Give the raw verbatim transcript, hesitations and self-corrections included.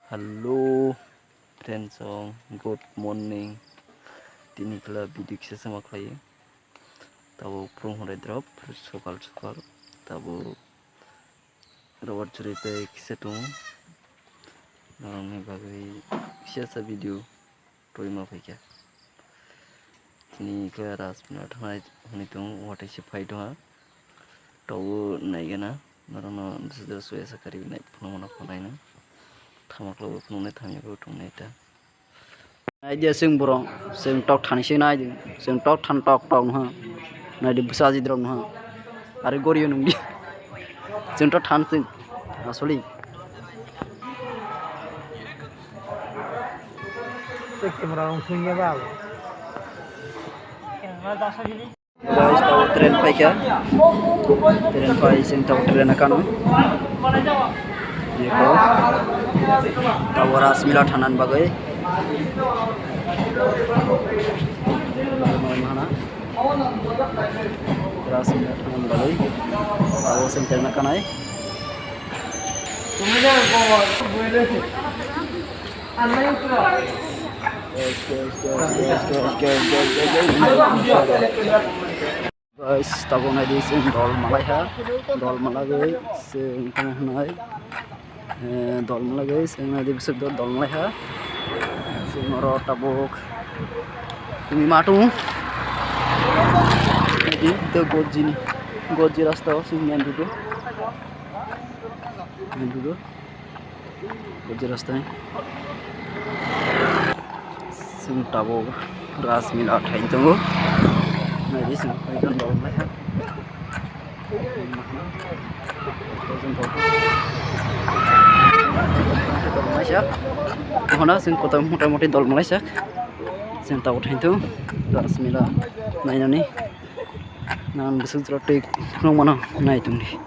Hello, friends, song, good morning. Tini kla video kisa sama khlai. Tabo phung hwnwi drop, sokal sokal. Tabo robar churi tei kisa tung. Norokni bagwi kisa sa video. Twi ma phaikha. Tini khe Rajmila thangnai hwnwi tongo, watwi se phai tongha. Tobo naigana, norokno bwsajak suya sa karwi nai phunukmano phanaino. Thamaklo bo phunuknai thamya bo tongnai ta. Nai dia chwng borok, chwng tok thani se nai di, chwng tok than tok tok nw ha. Nai di bwsa jidrok nw ha. Ari gorio nung di. Chwng tok than chwng, asoli. Tei camera rok thwngya ba. Guys, tabo train paikha. Train pai, chwng tabo train kano. Eko. Tabo Rajmila thanani bagwi. Mana? Rajmila thanani bagwi. Tabo chwng train kanai. Guys, tabuk naidi chwng dol malaiha, dol malagwi chwng tamo hwnwi, eh, dol malagwi chwng naidi bwswk dol, dol malaiha. Chwng oro tabuk tini ma tongo. Naidi, tei gojini, goji rasta o chwng main road o. Main road o. Buji rastai. Chwng tabuk Rajmila thai tongo. Naidi chwng phaikha dol malaiha. Dol malaisa. Mohona chwng kotor mota moti dol malaisa. Chwng tabuk thai tongo Rajmila nainani. Nang bwswk jora twi phunukmano nai tongdi.